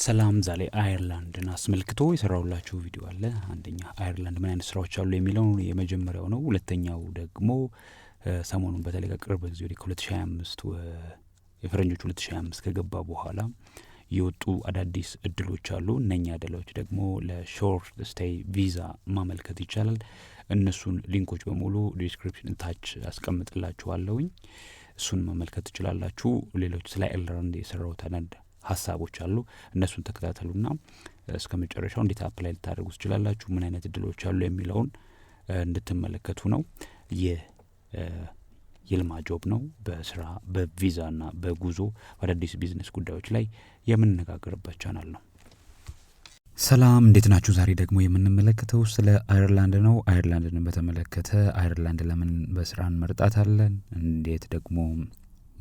ሰላም፣ ዛሬ አየርላንድን አስመልክቶ የሰራሁላችሁ ቪዲዮ አለ። አንደኛ አየርላንድ ምን አይነት ስራዎች አሉ የሚለው የመጀመሪያው ነው። ሁለተኛው ደግሞ ሰሞኑን በተለይ ከቅርብ ጊዜ ወዲህ ከ2025፣ የፈረንጆች 2025 ከገባ በኋላ የወጡ አዳዲስ እድሎች አሉ። እነኛ እድሎች ደግሞ ለ short stay ቪዛ ማመልከት ይቻላል። እነሱን link ኦች በሙሉ description ታች አስቀምጥላችኋለሁኝ። እሱን መመልከት ትችላላችሁ። ሌሎች ስለ አየርላንድ የሰራሁት አንዳንድ ሀሳቦች አሉ። እነሱን ተከታተሉና እስከ መጨረሻው እንዴት apply ልታደርጉ ትችላላችሁ፣ ምን አይነት እድሎች አሉ የሚለውን እንድትመለከቱ ነው። ይህ ይልማ ጆብ ነው። በስራ፣ በቪዛና በጉዞ፣ በአዳዲስ ቢዝነስ ጉዳዮች ላይ የምንነጋገርበት ቻናል ነው። ሰላም፣ እንዴት ናችሁ? ዛሬ ደግሞ የምንመለከተው ስለ አየርላንድ ነው። አየርላንድን በተመለከተ አየርላንድ ለምን በስራ እንመርጣታለን? እንዴት ደግሞ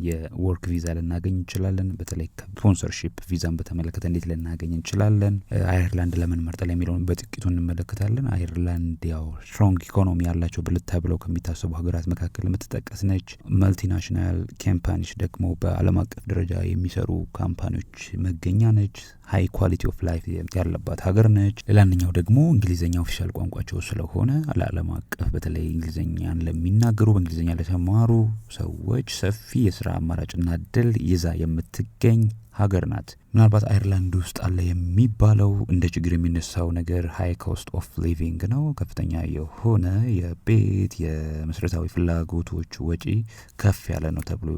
የ work ቪዛ ልናገኝ እንችላለን? በተለይ ከ sponsorship ቪዛን በተመለከተ እንዴት ልናገኝ እንችላለን? አየርላንድ ለምን መርጠል የሚለውን በጥቂቱ እንመለከታለን። አየርላንድ ያው strong economy ያላቸው ብልት ተብለው ከሚታሰቡ ሀገራት መካከል የምትጠቀስ ነች። Multinational company ዎች ደግሞ በዓለም አቀፍ ደረጃ የሚሰሩ company ዎች መገኛ ነች። High quality of life ያለባት ሀገር ነች። ሌላኛው ደግሞ እንግሊዝኛ official ቋንቋቸው ስለሆነ ለዓለም አቀፍ በተለይ እንግሊዝኛን ለሚናገሩ፣ በእንግሊዝኛ ለተማሩ ሰዎች ሰፊ የስራ አማራጭና እድል ይዛ የምትገኝ ሀገር ናት። ምናልባት አይርላንድ ውስጥ አለ የሚባለው እንደ ችግር የሚነሳው ነገር high cost of living ነው። ከፍተኛ የሆነ የቤት፣ የመሰረታዊ ፍላጎቶች ወጪ ከፍ ያለ ነው ተብሎ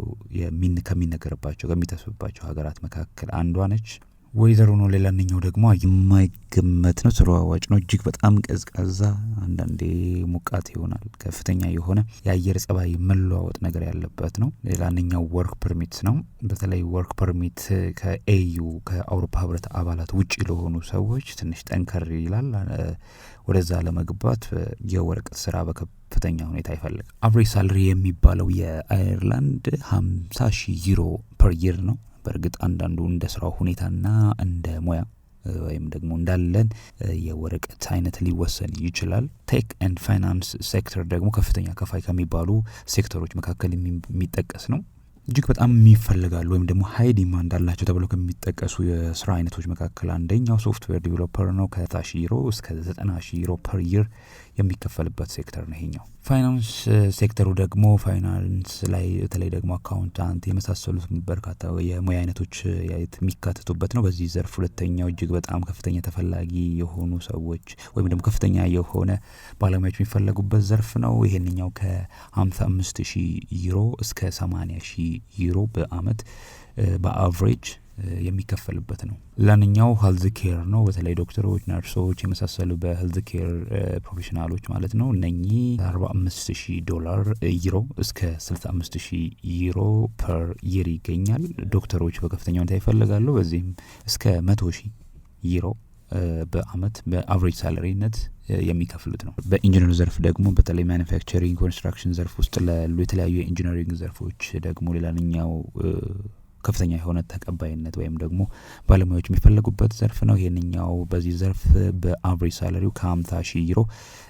ከሚነገርባቸው፣ ከሚታሰብባቸው ሀገራት መካከል አንዷ ነች። ወይዘሮ ነው። ሌላኛው ደግሞ የማይገመት ነው፣ ተለዋዋጭ ነው። እጅግ በጣም ቀዝቃዛ፣ አንዳንዴ ሞቃት ይሆናል። ከፍተኛ የሆነ የአየር ጸባይ መለዋወጥ ነገር ያለበት ነው። ሌላኛው work permit ነው። በተለይ work permit ከ EU፣ ከአውሮፓ ህብረት አባላት ውጭ ለሆኑ ሰዎች ትንሽ ጠንከር ይላል። ወደዛ ለመግባት የወረቀት ስራ በከፍተኛ ሁኔታ ይፈልጋል። Average salary የሚባለው የአየርላንድ 50,000 ዩሮ per year ነው። በእርግጥ አንዳንዱ እንደ ስራው ሁኔታና እንደ ሙያ ወይም ደግሞ እንዳለን የወረቀት አይነት ሊወሰን ይችላል። Tech and finance sector ደግሞ ከፍተኛ ከፋይ ከሚባሉ ሴክተሮች መካከል የሚጠቀስ ነው። እጅግ በጣም የሚፈልጋሉ ወይም ደግሞ high demand አላቸው ተብለው ከሚጠቀሱ የስራ አይነቶች መካከል አንደኛው software developer ነው። ከ30,000 ዩሮ እስከ 90,000 ዩሮ per year የሚከፈልበት ሴክተር ነው ይሄኛው። Finance sector ኡ ደግሞ ፋይናንስ ላይ በተለይ ደግሞ accountant የመሳሰሉት በርካታ የሙያ አይነቶች የሚካተቱበት ነው። በዚህ ዘርፍ ሁለተኛው እጅግ በጣም ከፍተኛ ተፈላጊ የሆኑ ሰዎች ወይም ደግሞ ከፍተኛ የሆነ ባለሙያዎች የሚፈለጉበት ዘርፍ ነው። ይሄንኛው ከ55,000 ዩሮ እስከ 80,000 ዩሮ በአመት በ average የሚከፈልበት ነው። ሌላኛው health care ነው። በተለይ ዶክተሮች፣ ነርሶች የመሳሰሉ በ health care professional ኦች ማለት ነው። እነኚህ 45,000 ዶላር ዩሮ እስከ 65,000 ዩሮ per year ይገኛል። ዶክተሮች በከፍተኛ ሁኔታ ይፈልጋሉ። በዚህም እስከ 100,000 ዩሮ በአመት በ average salary ነት የሚከፍሉት ነው። በ engineer ዘርፍ ደግሞ በተለይ manufacturing፣ construction ዘርፍ ውስጥ ላሉ የተለያዩ የ engineering ዘርፎች ደግሞ ሌላኛው ከፍተኛ የሆነ ተቀባይነት ወይም ደግሞ ባለሙያዎች የሚፈለጉበት ዘርፍ ነው። ይሄንኛው በዚህ ዘርፍ በ average salary ው ከ50,000 ዩሮ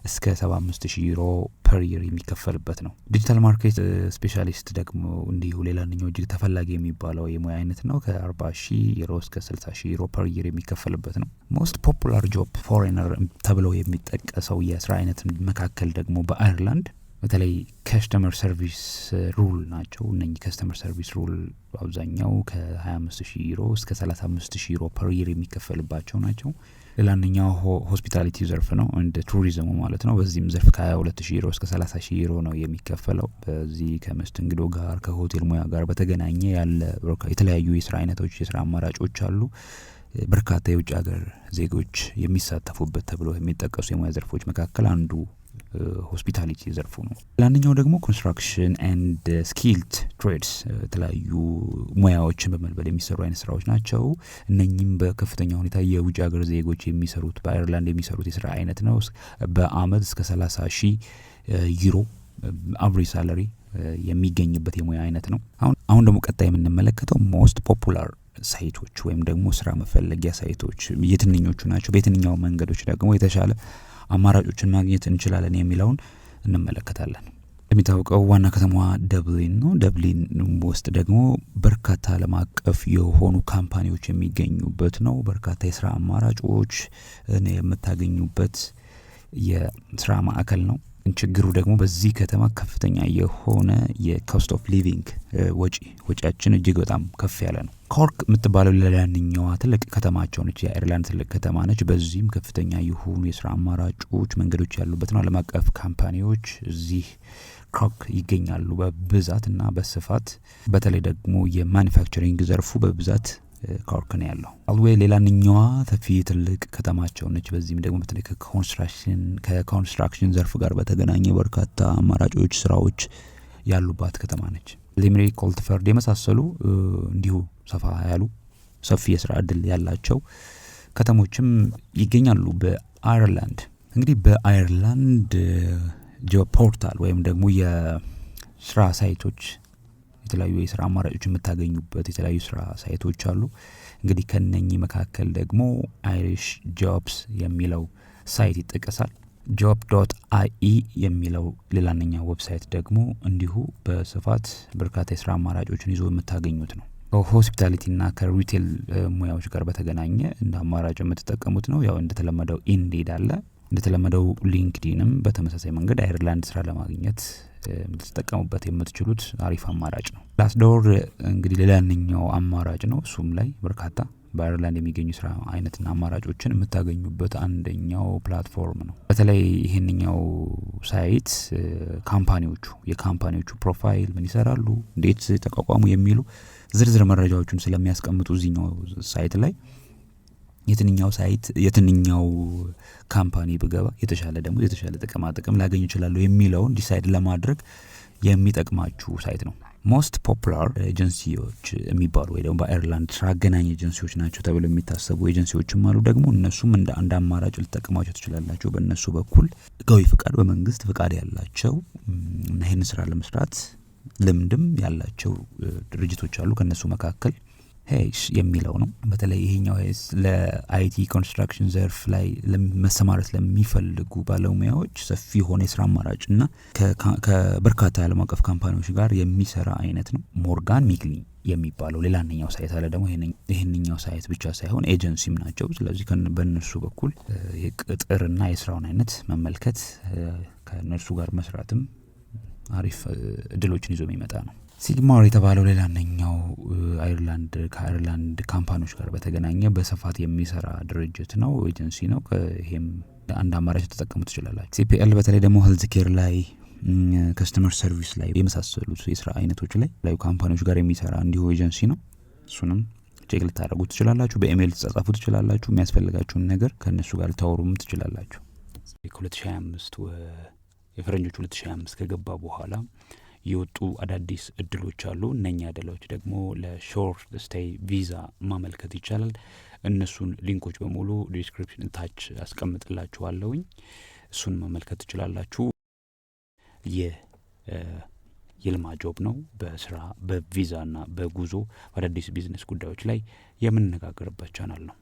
እስከ 75,000 ዩሮ per year የሚከፈልበት ነው። Digital market specialist ደግሞ እንዲሁ ሌላኛው እጅግ ተፈላጊ የሚባለው የሙያ አይነት ነው። ከ40,000 ዩሮ እስከ 60,000 ዩሮ per year የሚከፈልበት ነው። Most popular job foreigner ተብለው የሚጠቀሰው የስራ አይነት መካከል ደግሞ በአይርላንድ በተለይ customer service role ናቸው። እነኚህ customer service role በአብዛኛው ከ25,000 ዩሮ እስከ 35,000 ዩሮ per year የሚከፈልባቸው ናቸው። ሌላኛው hospitality ዘርፍ ነው፣ እንደ ቱሪዝሙ ማለት ነው። በዚህም ዘርፍ ከ22,000 ዩሮ እስከ 30,000 ዩሮ ነው የሚከፈለው። በዚህ ከመስተንግዶ ጋር፣ ከሆቴል ሙያ ጋር በተገናኘ ያለ የተለያዩ የስራ አይነቶች፣ የስራ አማራጮች አሉ። በርካታ የውጭ ሀገር ዜጎች የሚሳተፉበት ተብሎ የሚጠቀሱ የሙያ ዘርፎች መካከል አንዱ hospitality ዘርፉ ነው። ሌላኛው ደግሞ construction and skilled trades፣ የተለያዩ ሙያዎችን በመልበል የሚሰሩ አይነት ስራዎች ናቸው። እነኚህም በከፍተኛ ሁኔታ የውጭ ሀገር ዜጎች የሚሰሩት፣ በአየርላንድ የሚሰሩት የስራ አይነት ነው። በአመት እስከ 30,000 ዩሮ average salary የሚገኝበት የሙያ አይነት ነው። አሁን አሁን ደግሞ ቀጣይ የምንመለከተው most popular site ኦች ወይም ደግሞ ስራ መፈለጊያ site ኦች የትኞቹ ናቸው፣ በየትኛው መንገዶች ደግሞ የተሻለ አማራጮችን ማግኘት እንችላለን የሚለውን እንመለከታለን። እንደሚታወቀው ዋና ከተማዋ ደብሊን ነው። ደብሊን ውስጥ ደግሞ በርካታ ዓለም አቀፍ የሆኑ company ዎች የሚገኙበት ነው። በርካታ የስራ አማራጮች የምታገኙበት የስራ ማዕከል ነው። ችግሩ ደግሞ በዚህ ከተማ ከፍተኛ የሆነ የ cost of living ወጪያችን እጅግ በጣም ከፍ ያለ ነው። ኮርክ የምትባለው ሌላኛዋ ትልቅ ከተማቸው ነች። የአይርላንድ ትልቅ ከተማ ነች። በዚህም ከፍተኛ የሆኑ የስራ አማራጮች፣ መንገዶች ያሉበት ነው። ዓለም አቀፍ company ዎች እዚህ ኮርክ ይገኛሉ በብዛት እና በስፋት። በተለይ ደግሞ የ manufacturing ዘርፉ በብዛት ኮርክ ነው ያለው። ጋልዌይ ሌላኛዋ ሰፊ ትልቅ ከተማቸው ነች። በዚህም ደግሞ በተለይ ከ construction ዘርፍ ጋር በተገናኘ በርካታ አማራጮች፣ ስራዎች ያሉባት ከተማ ነች። ሊምሪክ፣ ዎተርፎርድ የመሳሰሉ እንዲሁ ሰፋ ያሉ ሰፊ የስራ እድል ያላቸው ከተሞችም ይገኛሉ በአየርላንድ። እንግዲህ በአየርላንድ job portal ወይም ደግሞ የስራ site ኦች፣ የተለያዩ የስራ አማራጮች የምታገኙበት የተለያዩ ስራ site ኦች አሉ። እንግዲህ ከነኚህ መካከል ደግሞ Irish Jobs የሚለው site ይጠቀሳል። job.ie የሚለው ሌላኛው website ደግሞ እንዲሁ በስፋት በርካታ የስራ አማራጮችን ይዞ የምታገኙት ነው። ከ hospitality ና ከ retail ሙያዎች ጋር በተገናኘ እንደ አማራጭ የምትጠቀሙት ነው። ያው እንደተለመደው Indeed አለ። እንደተለመደው LinkedIn ም በተመሳሳይ መንገድ አይርላንድ ስራ ለማግኘት ልትጠቀሙበት የምትችሉት አሪፍ አማራጭ ነው። Glassdoor እንግዲህ ሌላኛው አማራጭ ነው። እሱም ላይ በርካታ በአይርላንድ የሚገኙ ስራ አይነትና አማራጮችን የምታገኙበት አንደኛው platform ነው። በተለይ ይህንኛው site company ዎቹ የ company ዎቹ profile፣ ምን ይሰራሉ፣ እንዴት ተቋቋሙ የሚሉ ዝርዝር መረጃዎችን ስለሚያስቀምጡ እዚህኛው site ላይ የትኛው site፣ የትኛው company ብገባ የተሻለ ደግሞ የተሻለ ጥቅማ ጥቅም ላገኝ እችላለሁ የሚለውን decide ለማድረግ የሚጠቅማችሁ site ነው። Most popular ኤጀንሲዎች የሚባሉ ወይ ደግሞ በአይርላንድ ስራ አገናኝ ኤጀንሲዎች ናቸው ተብለው የሚታሰቡ ኤጀንሲዎችም አሉ። ደግሞ እነሱም እንደ አንድ አማራጭ ልትጠቀሟቸው ትችላላችሁ። በእነሱ በኩል ህጋዊ ፍቃድ፣ በመንግስት ፍቃድ ያላቸው እና ይህን ስራ ለመስራት ልምድም ያላቸው ድርጅቶች አሉ። ከእነሱ መካከል Hays የሚለው ነው። በተለይ ይሄኛው Hays ለ IT፣ construction ዘርፍ ላይ መሰማራት ለሚፈልጉ ባለሙያዎች ሰፊ የሆነ የስራ አማራጭ እና ከበርካታ ዓለም አቀፍ company ዎች ጋር የሚሰራ አይነት ነው። Morgan McNally የሚባለው ሌላኛው site አለ። ደግሞ ይህንኛው site ብቻ ሳይሆን ኤጀንሲም ናቸው። ስለዚህ በእነርሱ በኩል የቅጥርና የስራውን አይነት መመልከት፣ ከእነርሱ ጋር መስራትም አሪፍ እድሎችን ይዞ የሚመጣ ነው። Sigmar የተባለው ሌላኛው አይርላንድ ከአይርላንድ company ዎች ጋር በተገናኘ በስፋት የሚሰራ ድርጅት ነው፣ ኤጀንሲ ነው። ይሄም አንድ አማራጭ ተጠቀሙ ትችላላችሁ። CPL በተለይ ደግሞ health care ላይ፣ customer service ላይ የመሳሰሉት የስራ አይነቶች ላይ company ዎች ጋር የሚሰራ እንዲሁ ኤጀንሲ ነው። እሱንም check ልታደርጉ ትችላላችሁ። በኢሜይል ልትጻጻፉ ትችላላችሁ። የሚያስፈልጋችሁን ነገር ከእነሱ ጋር ልታወሩም ትችላላችሁ። ከ2025፣ የፈረንጆች 2025 ከገባ በኋላ የወጡ አዳዲስ እድሎች አሉ። እነኛ እድሎች ደግሞ ለ short stay ቪዛ ማመልከት ይቻላል። እነሱን link ኦች በሙሉ description ታች አስቀምጥላችኋለሁኝ። እሱን መመልከት ትችላላችሁ። ይህ ይልማ Job ነው። በስራ፣ በቪዛና በጉዞ፣ በአዳዲስ ቢዝነስ ጉዳዮች ላይ የምንነጋገርበት ቻናል ነው።